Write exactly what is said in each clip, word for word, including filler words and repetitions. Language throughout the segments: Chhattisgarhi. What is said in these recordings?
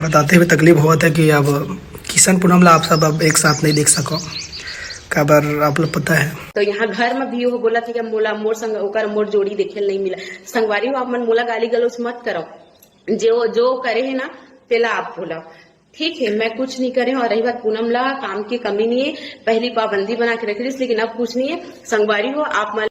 बताते हुए तकलीफ होवत हे कि अब किशन पूनम ला आप सब अब एक साथ नहीं देख सको, काबर आप लोग पता है। तो यहाँ घर में भी वो बोलत हे कि मोला मोर संग ओकर मोर जोड़ी देखे ल नहीं मिला। संगवारी हो, आप मन मोला गाली गलौज मत करो, जो जो करे हे ना तेला आप बोला, ठीक है, मैं कुछ नहीं करे हूँ। और रही बात पूनम ला, काम की कमी नहीं है, पहली पाबंदी बना के रख रही, लेकिन अब कुछ नहीं है। संगवारी हो, आप मन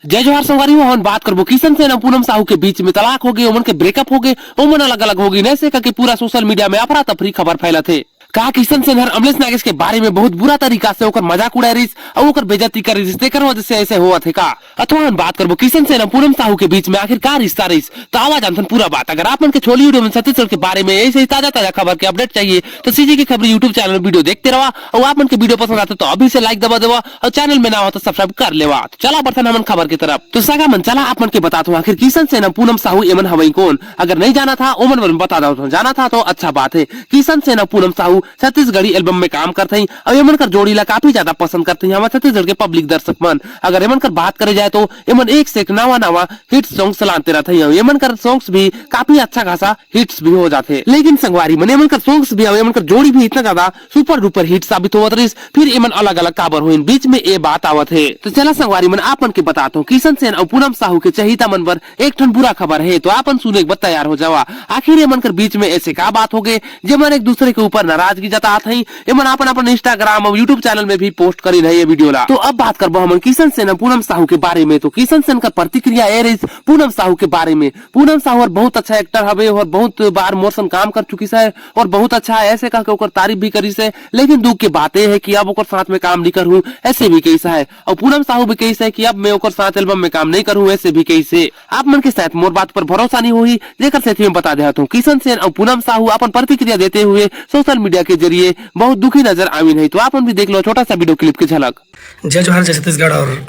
जय जोहार संगवारी हो, हमन बात करबो किशन सेन अउ पूनम साहू के बीच में तलाक हो गए, ओमन के breakup हो गए, ओमन अलग-अलग हो गए, ऐसे करके पूरा social media में अफरा तफरी खबर फैलत हे। का किशन सेन हर अमलेश नागेश के बारे में बहुत बुरा तरीका से ओकर मजाक उड़ाए रहिस अउ ओकर बेइज्जती करे रहिस, तेकर वजह से ऐसे होवत हे का? अथवा हमन बात करबो किशन सेन अउ पूनम साहू के बीच में आखिर का रिश्ता रहिस, तो आवा जानथन पूरा बात। अगर आप मन के छोली उड़े मन छत्तीसगढ़ के बारे में ऐसे ही ताजा ताजा खबर के update चाहिए, तो सीजी की खबरी YouTube channel video देखते रहा। अउ आप मन के video पसंद आथे तो अभी से like दबा देवा, अउ channel में ना हो तो subscribe कर लेवा। तो चला बढ़थन हमन खबर की तरफ। तो सगा मन, चला आप मन के बतात हूँ, आखिर किशन सेन अउ पूनम साहू एमन हवई कोन? अगर नहीं जाना था, ओमन मन बता दो, जाना था तो अच्छा बात है। किशन सेन अउ पूनम साहू छत्तीसगढ़ी album में काम करत हई, अउ एमन कर जोड़ी ला काफी ज्यादा पसंद करत हई हमर छत्तीसगढ़ के public दर्शक मन। अगर एमन कर बात करे जाए तो एमन एक से एक नवा नवा hit songs लानते रहत हई, अउ एमन कर songs भी काफी अच्छा खासा hits भी हो जाथे। लेकिन संगवारी मन, एमन कर songs भी अउ एमन कर जोड़ी भी इतना ज्यादा super duper hit साबित होवत रहिस, फिर एमन अलग-अलग काबर होइन, बीच में ए बात आवत हे। तो चला संगवारी मन, आप मन के बतात हूँ, किशन सेन अउ पूनम साहू के चहेता मन बर एक ठन बुरा खबर हे, तो आप मन सुने बर तैयार हो जावा। आखिर एमन कर बीच में ऐसे का बात हो गए, जेमन एक दूसरे के ऊपर नाराजगी जतात हई। एमन अपन अपन Instagram अउ YouTube channel में भी post करिन है ये video ला। तो अब बात करबो हमन किशन सेन अउ पूनम साहू के बारे में। तो किशन सेन कर प्रतिक्रिया ए रहिस पूनम साहू के बारे में। पूनम साहू हर बहुत अच्छा actor हवे और बहुत बार मोर संग काम कर चुकिस हे और बहुत अच्छा हे, ऐसे कह के ओकर तारीफ भी करिस हे। लेकिन दुख के बात ए हे कि अब ओकर साथ में काम नहीं करहूँ, ऐसे भी कहिस हे। अउ पूनम साहू भी कहिस हे कि अब मैं ओकर साथ album में काम नहीं करहूँ, ऐसे भी कहिस हे। आप मन के शायद मोर बात पर भरोसा नहीं होही, जेकर सेती मैं बता देहत हूँ। किशन सेन अउ पूनम साहू अपन प्रतिक्रिया देते हुए social media के जरिए बहुत दुखी नजर आविन है। तो आप मन भी देख लो छोटा सा video clip की झलक। जय जोहार, जय छत्तीसगढ़। और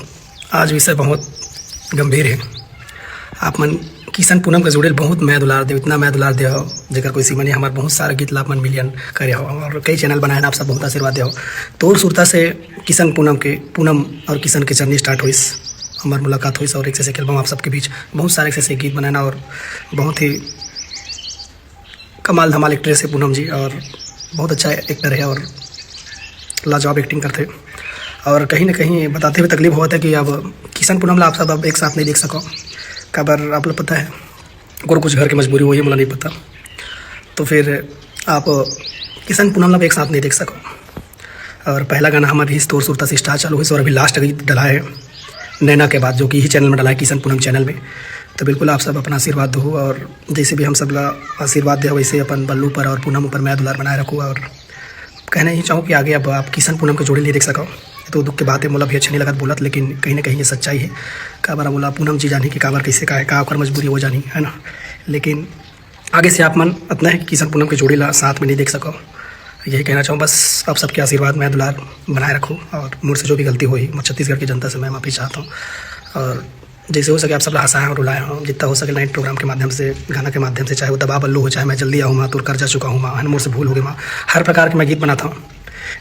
आज विषय बहुत गंभीर है। आप मन किशन पूनम के जोड़ी ल बहुत मया दुलार देव, इतना मया दुलार देव, जेकर कोई सीमा नहीं। हमार बहुत सारा गीत ला आप मन million करे हो और कई channel बनाए ना, आप सब बहुत आशीर्वाद देव। तोर सुरता से किशन पूनम के, पूनम और किशन के journey start होइस, हमार मुलाकात होइस और एक से एक album आप सबके बीच बहुत सारे एक से एक गीत बनाए ना और बहुत ही कमाल धमाल actress है पूनम जी, और बहुत अच्छा actor है और लाजवाब acting करते। और कहीं ना कहीं बताते हुए तकलीफ होवत हे कि अब किशन पूनम ला आप सब अब एक साथ नहीं देख सको, काबर आप लोग पता है, ओकर कुछ घर के मजबूरी होही, मोला नहीं पता। तो फिर आप किशन पूनम ला अब एक साथ नहीं देख सको। और पहला गाना हमर भी तोर सुरता से start चालू होइस और अभी last गीत डला है नैना के बाद, जो कि इही channel में डला है, किशन पूनम channel में। तो बिल्कुल आप सब अपना आशीर्वाद दो, और जैसे भी हम सब ला आशीर्वाद दे, वैसे अपन बल्लू पर और पूनम ऊपर मया दुलार बनाए रखो। और कहना ही चाहूँ कि आगे अब आप किशन पूनम के जोड़ी नहीं देख सको, तो दुख के बात है, मोला भी अच्छा नहीं लगत बोलत, लेकिन कहीं ना कहीं ये सच्चाई है। काबर मोला पूनम जी जानी कि काबर कैसे का है, का ओकर मजबूरी वो जानी, है ना। लेकिन आगे से आप मन अतना है कि किशन पूनम के जोड़ी ला साथ में नहीं देख सको। यही कहना चाहूँ बस, आप सबके आशीर्वाद में दुलार बनाए रखो और मोर से जो भी गलती होही, मैं छत्तीसगढ़ की जनता से मैं माफी चाहता हूँ। और जैसे हो सके आप सब ला हंसाए और रुलाए हो, जितना हो सके live program के माध्यम से, गाना के माध्यम से, चाहे वो दबा बल्लू हो, चाहे मैं जल्दी आऊँ माँ, तोर कर्जा चुकाहूँ माँ, है ना, मोर से भूल हो गई माँ, हर प्रकार के मैं गीत बनाता हूँ।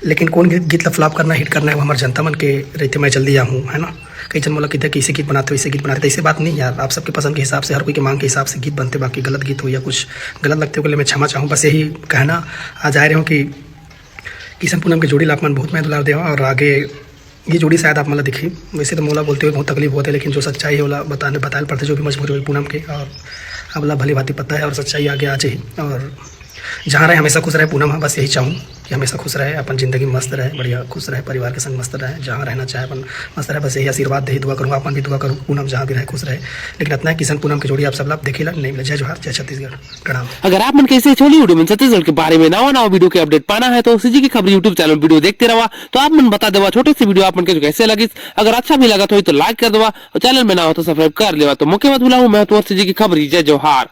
लेकिन कौन गीत, गीत ला flop करना, hit करना है, वो हमारे जनता मन के रहते, मैं जल्दी आऊँ, है ना। कई जन मोला किथे कैसे गीत बनाते हो, ऐसे गीत बनाते, ऐसे बात नहीं यार। आप सबके पसंद के हिसाब से, हर कोई के मांग के हिसाब से गीत बनते, बाकी गलत गीत हो या कुछ गलत लगते हो, के लिए मैं क्षमा चाहूँ। बस यही कहना आज आए रहे हूँ कि किशन पूनम के जोड़ी ला आप मन बहुत मया दुलार देवा और आगे ये जोड़ी शायद आप मन ला दिखी। वैसे तो मोला बोलते हुए बहुत तकलीफ होते, लेकिन जो सच्चाई है ओला बताने, बताए पड़ते, जो भी मजबूरी हुई पूनम के, और अब ला भली भांति पता है और सच्चाई आगे आ जाही। और जहाँ रहे हमेशा खुश रहे पूनम, हाँ बस यही चाहूँ कि हमेशा खुश रहे, अपन जिंदगी में मस्त रहे, बढ़िया खुश रहे, परिवार के संग मस्त रहे, जहाँ रहना चाहे अपन मस्त रहे। बस यही आशीर्वाद दे, दुआ करूँ, आप मन भी दुआ करूँ, पूनम जहाँ भी रहे खुश रहे। लेकिन इतना है, किशन पूनम के जोड़ी आप सब ला देखे ला नहीं मिले। जय जोहार, जय छत्तीसगढ़, प्रणाम। अगर आप मन के ऐसे छोली उड़े मन छत्तीसगढ़ के बारे में नवा नवा video के update पाना है तो सीजी की खबर YouTube channel video देखते रहा। तो आप मन बता देवा छोटे से video आप मन के जो कैसे लगिस, अगर अच्छा भी लगत होही तो like कर देवा और channel में ना हो तो subscribe कर लेवा। तो मुख्य बात बोला हूँ मैं तो सीजी की खबरी, जय जोहार।